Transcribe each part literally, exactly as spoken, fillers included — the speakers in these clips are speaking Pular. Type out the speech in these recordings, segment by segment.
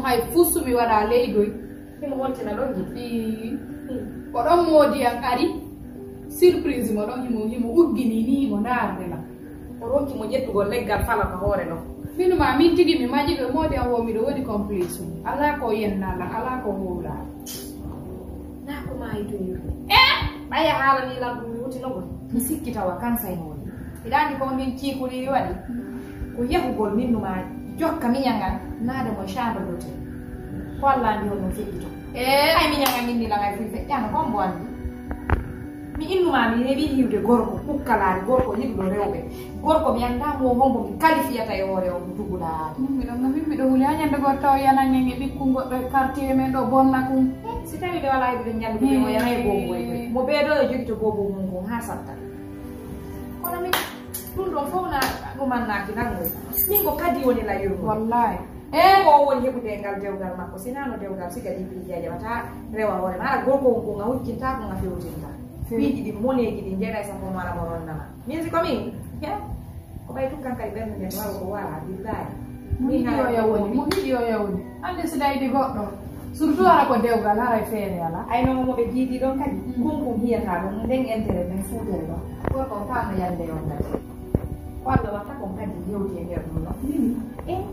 Hay fuu so mi waɗa leydoy. Himo holtina ɗon gite. Ii. Ko ɗon moodi an ari. Surprise mo ɗon himo, himo uggini ni himo ndaarde lan. O ronki mo ƴettugol leggal fala ka hoore ɗon. Minu ma min tigi mi maji ɓe moodi an wo miɗo woodi complexe. Alaa ko yenna lan, alaa ko wowla lan. Naa ko maayi to yuru. Eh! Ɓaya haalani lan ɗum mi wutinogol. Mi sikki tawa kan say moodi. Hiɗa anndi ko min ciikuliri waɗi? Ko yahugol min numa jokka miñan an naade mo e chambre d'hôtel. Ko Alla anndi honno feƴƴi ton. Ee, ay miñan an inni lan ay fii feƴƴaano, ko mbo anndi? Mi innuma mi heɓi hiwde gorko, kukkalaari, gorko yiɗuɗo rewɓe. Gorko mi anndaa mo hombo mi kalifiyata e hoore on tugulaari. Min miɗo, min miɗo huli haa ñande goɗɗo tawa yanan en e ɓikkun goɗɗo e quartier men ɗo bonna kun. Si tawi ɓe walaa heɓude ñande goɗɗo o yana e boobo e mo ɓeeɗo e jogito boobo mum kon haa satta. Kono min, ɗum ɗon fof na ɗumannaaki nanngoy. Min ko kadi woni la yurmo. Wallahi. E ko o woni heɓude e ngal dewgal makko, si naa no dewgal siga ɗi piiji a jaɓata rewa hoore ma. Ara gorko on ko nga huccinta, ko nga fewtinta. Piiji ɗin moneeji ɗin jeeɗa e sappo mara mo ronnama. Min si ko min, he? Ko ɓay tun kan kadi ɓernde nden waro ko wara, billahi. Mo hiɗi yo yawoni, mo hiɗi yo yawoni. Hannde si ɗayɗi goɗɗo, surtout hara ko dewgal, haray feere alaa. Ay, non mo ɓe jiidi ɗon kadi, mm, kun kun hiyata ɗon, nden intérêt nden suudere ɗon. Gorko on faa no yande on kadi. Ko Alla watta kon kadi yewti e nder ɗum ɗon. Min, eh,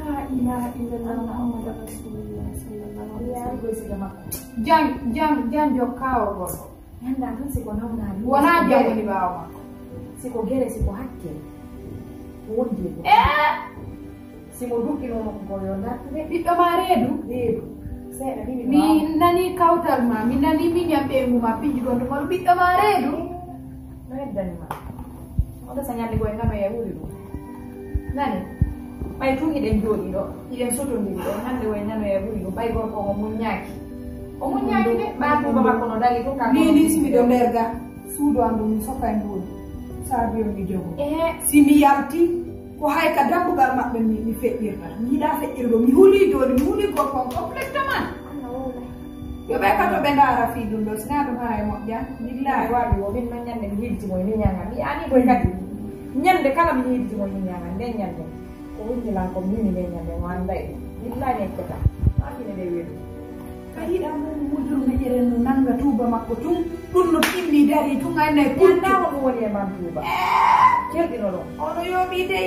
la ilaha illallah Muhammadu Rasulullah sallallahu alaihi wasallam. Yaa, ko siga makko. Jan, jan, jan jokkawo gorko. Mi anndaa tun si ko nawnaali. Wonaa jam woni ɓaawo makko. Si ko gere, si ko hakke. Ko wondi e ko. Eh! Si mo duɗɗinoo mo ko yo dartude. Ɓiɗɗo maa reedu? Reedu. Seeɗa ni mi Mi waawa. Nanii kawtal maa, mi nanii miñan ɓeyngu maa, piiji gonɗo malu. Ɓiɗɗo maa reedu? Eh, no heddani ma? On ɗo sañande ko en nanoya wuli ɗum. Nani? Ɓay tun hiɗen jooɗii ɗo, hiɗen sotondiri ɗo, hannde o en nanoya wuli ɗum, ɓay gorko on o muññaaki. O muññaaki de, ɓaa tuuba makko no dari tun ka. Ni, ni, si miɗo nder ga, suudu an ɗum mi soka e nduuɗi, saabi on mi jogo. Ehe. Si mi yalti, ko hay ka dambugal maɓɓe mi, mi feƴƴirta. Mi yiɗaa feƴƴirgo, mi hulii jooni, mi hulii gorko on complètement. Yo ɓe ka to ɓe ndaara fii ɗum ɗo, si naa ɗum haray moƴƴa. Billaahi. Waawi wo min non ñande mi hiiditi mo e miñan an. Mi yi'aani koy kadi. Ñande kala mi hiiditi mo e miñan an, nden ñande. Ko hunde lan ko mimi nden ñande mo annday ɗum. Billaahi mi accata. Maa fine ɗe weeɗu. Ka yiɗa mo mujur meƴere no nanga tuuba makko tun. Ɗum no timmi dari tun ay nay pulti. Ñanda ko ɗum woni e man tuuba. Cerɗino ɗon. Ono yooɓi dey.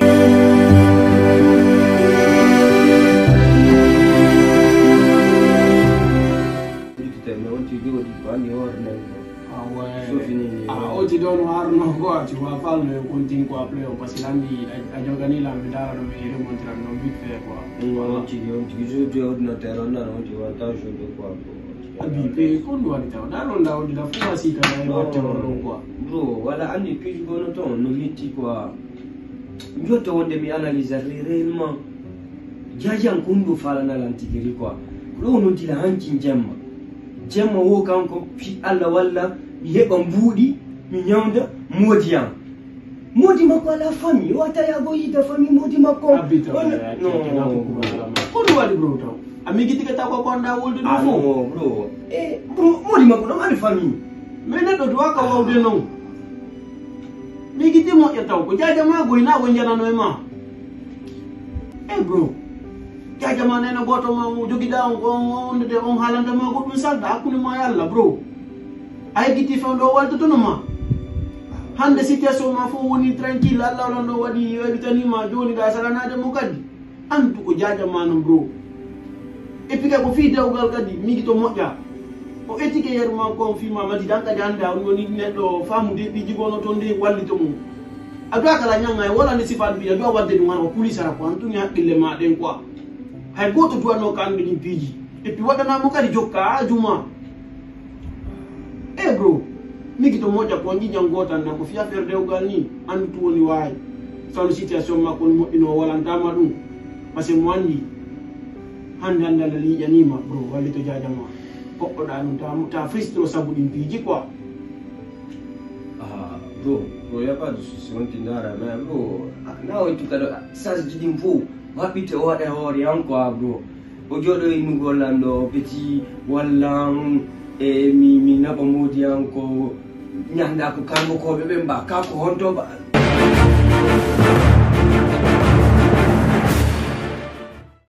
Udditee, mi on tigi waɗi ko anndi hoore nden ko. Ah, ouais. Sofini ni. Ah, o ti ɗon warno ko, tu vois pas le continue quoi, après, parce que l'anndi a, a jogani la mi dara no mi remontiran non vite fait quoi. Mm, on tigi, on tigi, je joue ordinateur, on a, on tigi, on a joué de quoi, quoi. Abi, pe, kon ɗum waɗi taw? Ɗa ɗon ɗa on ɗiɗa fof a siika na e watte on ɗon quoi. Bro, wala anndi piiji gono ton, no metti quoi. Jotta wonde mi analyse ré-, réellement. Jaajan ko ɗum ɗo faalana lan tigi ri quoi. Ko ɗo wonodila hankin jemma. Jemma wo kanko fi Allah walla mi heɓa mbuuɗi, mi ñawnda moodi an. Moodi makko ala famille, o wata yaago yiida famille moodi makko. Abita, on, ya, no. Ya, ya, ya, ya. Ko ɗum waɗi bro taw? A miijiti ka taw ko anndaa wolde ɗum fof? Ah, non, bro. Eh, bro, moodi makko ɗon ari famille. Mais neɗɗo duwa ka wawde non. Miijiti moƴƴa taw ko jaaja ma goy na ko njanano e ma. Eh, bro. Jaaja ma nena gooto ma mo jogiɗa on, on, on, on, on haalanta ma goɗɗum salda hakkunde ma e Allah, bro. A yejjiti fewndo o waltotono ma. Hannde situation ma fof woni tranquille, Allah on ɗo waɗi weɓitani ma jooni ɗa salanaade mo kadi. Antu ko jaaja ma non bro. Et puis kay ko fii dewgal kadi, migi to moƴƴa. O etike yeru ma kon fii ma mati dan kadi hannde on woni neɗɗo faamude piiji gono ton de wallito mum. A duwa kala ñaŋŋa e wala nde sifaade piiji, a duwa waɗde ɗum hara ko kuli sara ko an tun e haqqille ma ɗen quoi. Hay gooto duwanno ka anndu ɗin piiji. Et puis waɗanaa mo kadi jokka haa juma. Eh bro, migi to moƴƴa ko on ƴiƴan gootal nan ko fii affaire dewgal ni, anndu tun woni waawi. Sanu situation makko no moƴƴino o walantaama ɗum. Parce que mo anndi hannde hannde Allah liiƴaniima bro, wallito jaaja ma. Poɗɗoɗaa ɗum ta, ta frustro sabu ɗin piiji quoi. Ah, bro, bro, y a pas de souci, on ti ndaara, mais bro, ah, na on tuka ɗo, ah, charge ji ɗin fof, waɓɓite o waɗa hoore an quoi, bro. O jooɗo innugol lan ɗo, petit, walla, mm, e mi, mi naɓa moodi an ko ñanda ko kanko ko ɓe ɓe mba, ka ko honto mba.